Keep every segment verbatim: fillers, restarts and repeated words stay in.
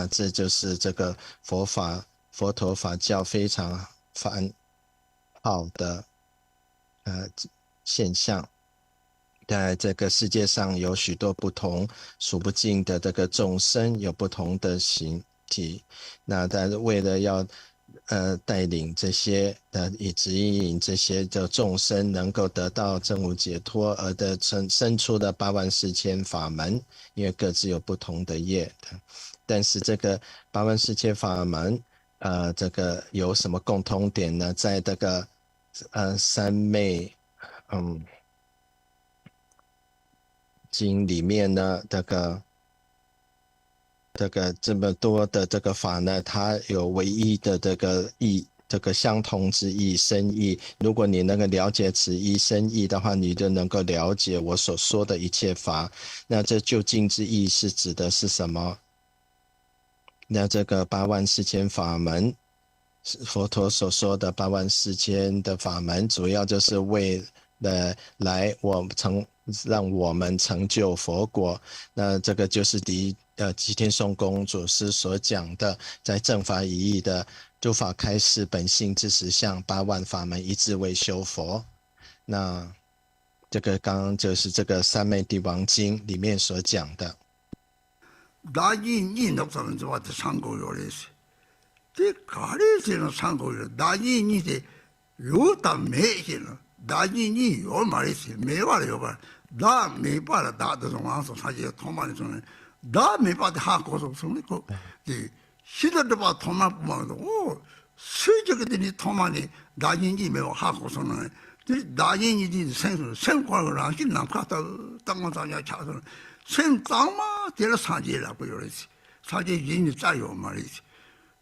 这就是这个佛法佛陀法教非常繁好的呃现象。在这个世界上有许多不同、数不尽的这个众生，有不同的形体。那他为了要呃带领这些呃，以指引这些的众生能够得到证悟解脱而的生生出的八万四千法门，因为各自有不同的业的。但是这个八万四千法门，呃，这个有什么共通点呢？在这个呃三昧，嗯，经里面呢，这个这个这么多的这个法呢，它有唯一的这个意，这个相同之意深意。如果你能够了解此意深意的话，你就能够了解我所说的一切法。那这究竟之意是指的是什么？那这个八万四千法门，佛陀所说的八万四千的法门，主要就是为了来我成让我们成就佛果。那这个就是第一，呃，吉天颂公祖师所讲的，在正法语义的诸法开示本性之实相，八万法门一至为修佛。那这个刚刚就是这个三昧帝王经里面所讲的。 བདག་གཞན་གཉིས་འདུག་ཙམ་འཛིན་པ་དེ་ཚང་དགོས་ཡོད་རེད། དེ་ག་རེ་ཟེར་ན་ཚང་དགོས་ཡོད། བདག་གཞན་གཉིས་དེ་ཡོད་དམ་མེད་ཟེར་ན་བདག་གཞན་གཉིས་ཡོད་མ་རེད་ཟེར། མེད་པར་ཡོད་པར་བདག་མེད་པ་ལ་བདག་དེ་བཟུང་ང་སོང་ས་ཀྱི་ཐོག་མ་ནས་བཟུང་ནས་བདག་མེད་པ་དེ་ཧ་གོ་སོང་སོང་ནས་ཁོ་དེ་ཤིན་ཏུ་སྒྲུབ་པ་ཐོག་མར་སྤོང་བ་འདུག་ཨོ། སུས་ཀྱང་གི་དེ་ནི་ཐོག་མ་ནས་བདག་གཞན་གཉིས་མེད་པ་ཧ་གོ་སོང་ན། དེ་བདག་གཞན་གཉིས་དེ་སེམས་སུ་སེམས་ཁོ་རང་གི་ནམ་མཁའ་ལྟ་བུ་སྟག་མོ་ཙམ་ཡང་ཆགས་སོང་། སེམས་གཙང་མ་དེ་ལ་སངས་རྒྱས་ལབ་ཀྱི་ཡོད་རེད། སངས་རྒྱས་གཞན་ནི་རྩ་ཡོད་མ་རེད།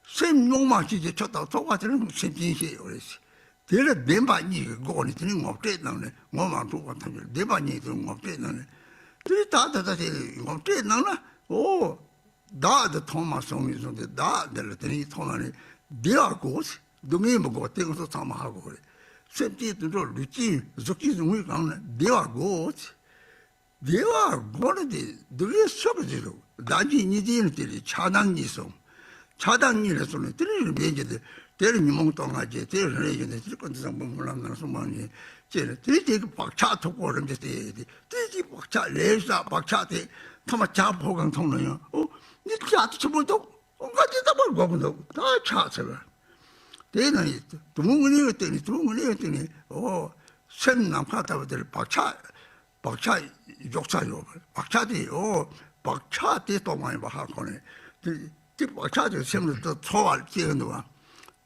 སེམས་རྙོག་མ་སྐྱེ་གི་ཆོས་དང་ཚོགས་པ་དེ་ལ་སེམས་ཅན་ཞེས་ཡོད་རེད། དེ་ལ་བདེན་པ་གཉིས་ཀྱི་སྒོ་ནས་དེ་ནི་ངོ་སྤྲད་གནང་ནས་ངོ་མ་འཕྲོད་པ་ཐམས་ཅད་བདེན་པ་གཉིས་དེ་ངོ་སྤྲད་གནང་ནས་དེ་ནི་ད་ད་ད་དེ་ངོ་སྤྲད་གནང་ན་ཨོ། བདག་འདི་ཐོག་མ་སོང་ནས་བཟུང་སྟེ་བདག་འདི་ལ་དེ་རིང་ཐོག་མ་ནས་བདེ་བ་དགོས། སྡུག་བསྔལ་མི་དགོས། དེ་ང་ཚོ་ཚང་མ་ཧ་གོ་རེད། སེམས་ཅན་དུད་འགྲོ་ལུས་ཅན་གཟུགས་ཅན་གཟུགས་མེད་གང་ན་བདེ་བ་དགོས། བདེ་བ་དགོས་ན་དེ་སྡུག་བསྔལ་སོགས་ཀྱི་རྗེས་སུ་བདག་གཞན་གཉིས་ལྡན་ལ་དེ་ལས་ཆགས་སྡང་གཉིས་སོང་། ཆགས་སྡང་གཉིས་ལས་སོང་ནས་དེ་ལས་རིམ་པས་བྱས་ཏེ་དེ་ལས་ཉོན་མོངས་སྟོབས་ལྔ་སྐྱེས། དེ་ལས་རིམ་པས་བྱས་ཏེ་དེ་ལས་ཀུན་ཏུ་བཟང་པོ་སྨོན་ལམ་ནང་གསུངས་པ་ནས་བྱས་ནས་དེ་ལས་དེ་གི་བག་ཆགས་མཐུག་པོ་རིམ་གྱིས་བསལ་ཏེ་དེ་གི་བག་ཆགས་ལས་བསགས་བག་ཆགས་དེ་ཐ་མ་ཇ་ཕོར་གང་འཐུང་ན་ཡང་ཨོ་ནི་ཇ་དེ་ཆེན་པོ་འདུག་ཨོ་ང་དེ་ལྟ་བུར་དགོས་ཀྱི་འདུག་ད་ཆགས་ཚར་བ། དེ་ན་ཡིན་དུ་མོ་ངུ་ནི་ཡོད་དེ་ནི་དུ་མོ་ངུ་ནི་ཡོད་དེ་ནི་ཨོ་སེམས་ནམ་མཁའ་ལྟ་བུ་དེར་བག་ཆགས་བག་ཆགས་འཇོག་ཚར་ཡོད་པ། བག་ཆགས་དེ་ཨོ་བག་ཆགས་དེ་རྟོགས་མ་ཡིན་པ་ཧ་གོ་ནས་དེ་དེ་བག་ཆགས་དེ་སེམས་ལ་ཚོར་བ་སྐྱེ་གི་འདུག་བ།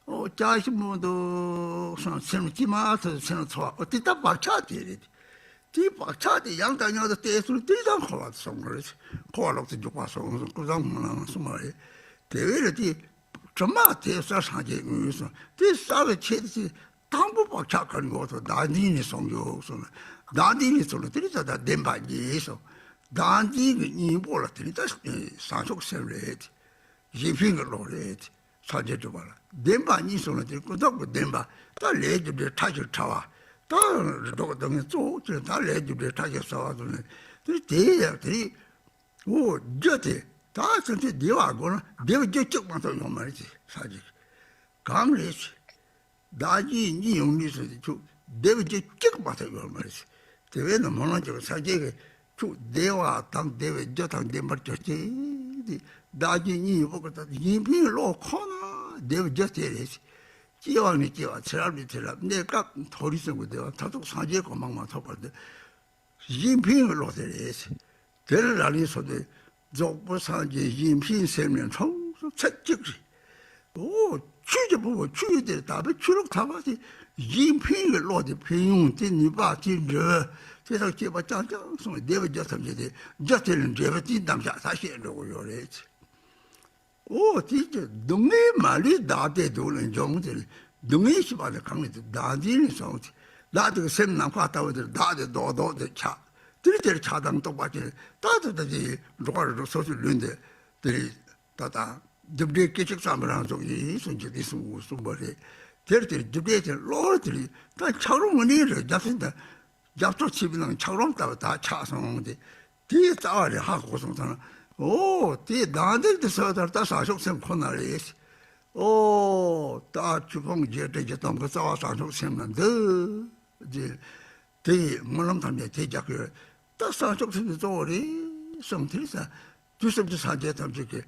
ཨོ་ཅག་ཤི་མོ་འདུག་སོང་སེམས་ལ་ཅི་མ་ཐུབ་སེམས་ལ་ཚོར་བ་ཨོ་དེ་ལྟ་བག་ཆགས་དེ་རེད། དེ་བག་ཆགས་དེ་ཡང་དང་ཡང་དུ་བལྟས་སོང་དེ་ཙམ་འཁོར་བ་དུ་སོང་བ་རེད། འཁོར་བ་ལོག་ཏུ་འཇུག་པ་སོང་སོང་ཀུན་བཟང་སྨོན་ལམ་གསུངས་པ་རེད། དེ་བས་ལ་དེ་དྲི་མ་དེ་བསལ་སངས་རྒྱས་དངོས་སོང་དེ་བསལ་བའི་ཆེད་དུ་དང་པོ་བག་ཆགས་གར་འགོག་ཏུ་བདག་འཛིན་ནས་སོང་ཡོད་སོང་ན་བདག་འཛིན་ནས་སོང་ན་དེ་ནི་ད་ལྟ་བདེན་པ་རྙེད་སོང་། བདག་འཛིན་གྱི་གཉེན་པོ་ལ་དེ་ནི་ད་བྱང་ཆུབ་སེམས་རེད། གཞན་ཕན་གྱི་བློ་རེད། སངས་རྒྱས་སྒྲུབ་པ་ལ་བདེན་པ་གཉིས་སོང་ན་དེ་ཀུན་རྟོག་གི་བདེན་པ་ད་ལས་རྒྱུ་འབྲས་ཕྲ་ཞིང་ཕྲ་བ་ད་རི་དྭགས་སྡུག་བསྔལ་གཙོ་བོ་དེ་ད་ལས་རྒྱུ་འབྲས་ཕྲ་ཞིང་ཕྲ་བ་སོང་ན་དེ་དེ་ཡང་དེ་རེད། འོ་རྒྱུ་དེ་ད་ཚུན་ཚོད་བདེ་བ་དགོས་ན་བདེ་བ་རྒྱུ་གཅིག་མ་གཏོགས་ཡོང་མ་རེད་ཅེས་ས་ཅིག་གང་རེད་ཅེས། བདག་གཞན་གཉིས་ཡོང་ནུས་སུ་ཁྱོད་བདེ་བ་རྒྱུ་གཅིག་མ་གཏོགས་ཡོང་མ་རེད་ཅེས། དེ་བས་ན་སྨོན་ལམ་རྒྱབ་ས་ཅིག་གིས་ཁྱོད་བདེ་བ་དང་བདེ་བའི་རྒྱུ་དང་ལྡན་པར་གྱུར་ཅིག་དེ་བདག་གཞན་གཉིས་ཡོང་བ་གི་ད་གཞན་ཕན་བློ་ཁོ་ན་བདེ་བ་རྒྱུ་དེ་རེད་ཅེས། སྐྱེ་བ་ནས་སྐྱེ་བ་ཚེ་རབས་ནས་ཚེ་རབས་གནས་སྐབས་མཐོ་རིས་སུ་གི་བདེ་བ་མཐར་ཐུག་སངས་རྒྱས་གོ་འཕང་མ་ཐོབ་བར་དུ། གཞན་ཕན་གྱི་བློ་དེ་རེད། དེར་ལ་ལུས་སོ་སྟེ་རྫོགས་པའི་སངས་རྒྱས་གཞན་ཕན་སེམས་ནི་འཁྲུངས་སུ་ཚད་གཅིག་རེད། ཨོ། ཆོས་ཀྱི་ཕུང་པོ་ཆོས་དེར་དག་པའི་ཆོས་ལུགས་ཐར་པ་དེ་གཞན་ཕན་གྱི་བློ་དེ་ཕན་ཡོན་དེ་ནུས་པ་དེ་འབྲས་བུ་དེ་དང་བཅས་པ་རྐྱང་རྐྱང་སོང་བདེ་བའི་རྒྱུ་ཐམས་ཅད་དེ་རྒྱུ་དེ་ལ་འབྲས་བུ་དེའི་དམ་བཅའ་ད་བཤད་འགྲོ་གི་ཡོད་རེད། ཨོ་དེ་ཀྱི་སྡུག་བསྔལ་མ་ལུས་བདག་ལྟའི་སྡུག་ལ་འཇོམས་ཏེ་སྡུག་བསྔལ་ཞི་བ་དེ་གང་ལས་ཏེ་བདག་འཛིན་ལས་སོང་སྟེ་བདག་དེ་གི་སེམས་ནམ་མཁའ་ལྟ་བུ་དེར་བདག་དེ་རྡོག་རྡོག་དེ་ཆགས་དེར་དེར་ཆགས་སྡང་རྟོག་པ་ཅན་ད་ལྟ་ད་དེ་འགྲོ་བ་རིགས་དྲུག་སོ་སོའི་ལུས་འདི་དེ་རེད་ད་ད་རྒྱུ་འབྲས་སྐད་ཅིག་ཙམ་རང་ཚོགས་ཡིན་གསུངས་ཀྱི་དེ་གསུངས་གསུངས་པ་རེད། དེར་དེར་རྒྱུ་འབྲས་དེ་བློ་དེ་རེད་ད་ཆགས་རུང་ངོ་ནས་རེད་རྒྱབ་སེ་ད། རྒྱབ་ཐོག་ཆིབས་ནང་ཆག་རོམ་ལྟ་བུ་དག་ཆགས་སོང་སྟེ། དེའི་རྩ་བ་རེ་ཧ་གོ་སོང་ཙང་ ཨོ་དེ་ལྡང་འདེགས་དེ་ཟེར་བ་ལྟར་ད་བྱང་ཆུབ་སེམས་ཁོ་ན་རེད། ཨོ་ད་ཆོས་ཕུང་བརྒྱད་ཁྲི་བཞི་སྟོང་གི་རྩ་བ་བྱང་ཆུབ་སེམས་ན་འདུག་ཅེས། དེ་ཡི་སྨོན་ལམ་ཐམས་ཅད་དེ་རྒྱག་གི་ཡོད། ད་བྱང་ཆུབ་སེམས་དེ་གཙོ་བོ་རེད་གསུངས། དེ་རེད་ས། དུས་གསུམ་གྱི་སངས་རྒྱས་ཐམས་ཅད་ཀྱིས་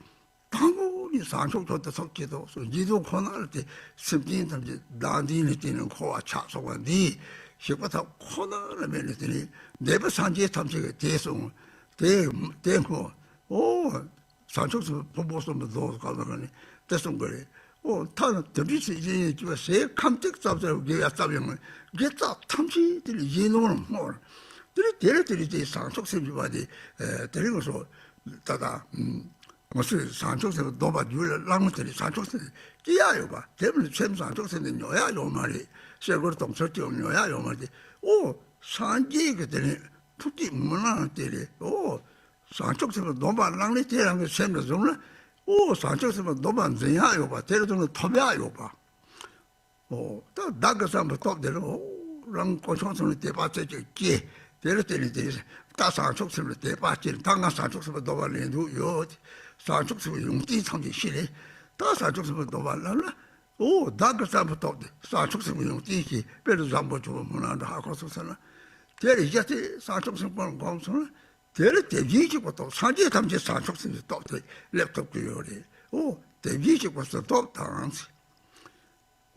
དང་པོ་ནས་བྱང་ཆུབ་མཆོག་ཏུ་ཐོབ་ཀྱི་འདུག་གསུངས། འཇིག་རྟེན་ཁོ་ན་ལ་དེ་སེམས་ཅན་ཐམས་ཅད་བདག་འཛིན་ལས་བརྟེན་ནས་འཁོར་བ་ཆགས་སོང་བ་འདི་ཞིག་པ་ཐབས་ཁོ་ན་ལ་དམིགས་ནས། དེ་ནས་འདས་པའི་སངས་རྒྱས་ཐམས་ཅད་ཀྱིས་དེ་གསུངས། དེ་དེ་སྔོན་ཨོ་བྱང་ཆུབ་སེམས་དཔའི་ཕུང་པོ་གསུམ་པོ་རྫོགས་སྐབས་ལ་ནི་དེ་གསུང་གི་རེད། ཨོ་ཐ་ན་དེ་འདྲའི་ཚེ་གཞན་ཡང་སྐྱེ་བ་ཟད་ཁམས་ཏིག་ཙམ་ཙམ་དགེ་བའི་རྩ་བའི་ངང་དགེ་རྩ་ཐམས་ཅད་དེ་ལས་གཞན་ལུང་ལ་བསྔོ་བར། དེ་ལས་དེ་ལས་དེ་ལས་དེ་བྱང་ཆུབ་སེམས་ཞེས་པ་དེ་དེ་རིང་སོ་ད་ལྟ་ང་ཚོས་བྱང་ཆུབ་སེམས་སྡོམ་པ་རྒྱུད་ལ་བླངས་ནས་དེ་ལས་བྱང་ཆུབ་སེམས་སྐྱེ་ཡག་ཡོད་པ། དེ་མིན་སེམས་བྱང་ཆུབ་སེམས་དེ་ཉོ་ཡག་ཡོད་མ་རེད། ཤེལ་སྒོར་དུང་ཕྱུར་གཅིག་ཉོ་ཡག་ཡོད་མ་རེད། ཨོ་སངས་རྒྱས་ཀྱི་དེ་ནས་ཐུགས་བསྐྱེད་སྨོན་ལམ་དེ་རེད། ཨོ་བྱང་ཆུབ་སེམས་སྡོམ་པ་བླངས་ནས་དེ་རང་གི་སེམས་ལ་བཟུང་ན། ཨོ་བྱང་ཆུབ་སེམས་སྡོམ་པ་འཛིན་ཡག་ཡོད་པ། དེ་ལ་བཟུང་ནས་ཐོབ་ཡག་ཡོད་པ། ཨོ་ད་བདག་གིས་བསམ་པའི་སྟོབས་དེ་ལ། ཨོ་རང་དཀོན་མཆོག་ཚུལ་ལ་དད་པ་ཚད་ཅིག་སྐྱེ། དེ་ལ་བརྟེན་ནས་དེ་ད་བྱང་ཆུབ་སེམས་ལ་དད་པ་སྐྱེ། ད་ང་བྱང་ཆུབ་སེམས་སྡོམ་པ་ལེན་འདོད་ཡོད། བྱང་ཆུབ་སེམས་ཡོན་ཏན་ཐམས་ཅད་ཤེས་ནས་ད་བྱང་ཆུབ་སེམས་སྡོམ་པ་ལ་ལ། ཨོ་བདག་གིས་བསམ་པའི་སྟོབས་དེ་བྱང་ཆུབ་སེམས་ཡོན་ཏན་གྱིས་དཔེར་བཟང་པོ་ཆུང་བ་མུན་ནག་འདྲ་ཧ་གོ་སོང་ཟེར་ན། དེ་ལས་གཞི་དེ་བྱང་ཆུབ་སེམས་ཀུན་ལ་བསྒོམས་སོང་ན། དེ་ལས་དེ་བཞིན་གཤེགས་པའི་སྟོབས། སངས་རྒྱས་ཐམས་ཅད་བྱང་ཆུབ་སེམས་ཀྱི་སྟོབས་དེ་སླེབས་ཐུབ་ཀྱི་ཡོད་རེད། ཨོ་དེ་བཞིན་གཤེགས་པའི་སྟོབས་དང་།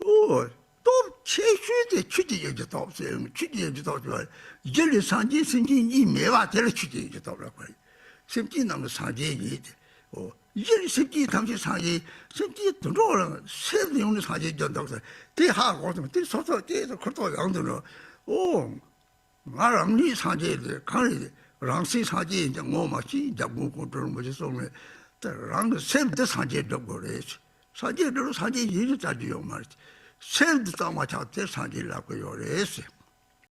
ཨོ་སྟོབས་ཆེ་ཤོས་དེ་ཆོས་ཀྱི་དབྱིངས་ཀྱི་སྟོབས་ཟེར། ཆོས་ཀྱི་དབྱིངས་ཀྱི་སྟོབས་ཟེར་བ། གཞི་ལས་སངས་རྒྱས་སེམས་ཅན་གཉིས་མེད་པ་དེ་ལ་ཆོས་ཀྱི་དབྱིངས་ཀྱི་སྟོབས་ལབ་པ་རེད། སེམས་ཅན་རྣམས་ལ་སངས་རྒྱས་ཉིད་དེ། ཨོ་གཞི་ལས་སེམས་ཅན་ཐམས་ཅད་སངས་རྒྱས། སེམས་ཅན་དུད་འགྲོ་ལ་སེམས་ཡོངས་ནས་སངས་རྒྱས་རྒྱུ་འདུག་ཟེར། དེ་ཧ་གོ་ཙང་དེ་སོ་སོ་སྐྱེས་སུ་ཁུར་ཐོག་ཡང་དུ་འགྲོ། ཨོ། ང་རང་ཉིད་སངས་རྒྱས་དེ་གང་རེད། རང་སེམས་སངས་རྒྱས་ཡིན་ཀྱང་ངོ་མ་ཤེས། འཇམ་མགོན་ཀོང་སྤྲུལ་རིན་པོ་ཆེ་གསུངས་ནས། ད་རང་གི་སེམས་འདི་སངས་རྒྱས་སྒྲུབ་དགོས་རེད། སངས་རྒྱས་སྒྲུབ་ན་སངས་རྒྱས་ཡིན་ནི་ལྟ་རྒྱུ་ཡོད་མ་རེད། སེམས་འདི་གཙང་མ་ཆགས་དེ་སངས་རྒྱས་ལབ་ཀྱི་ཡོད་རེད།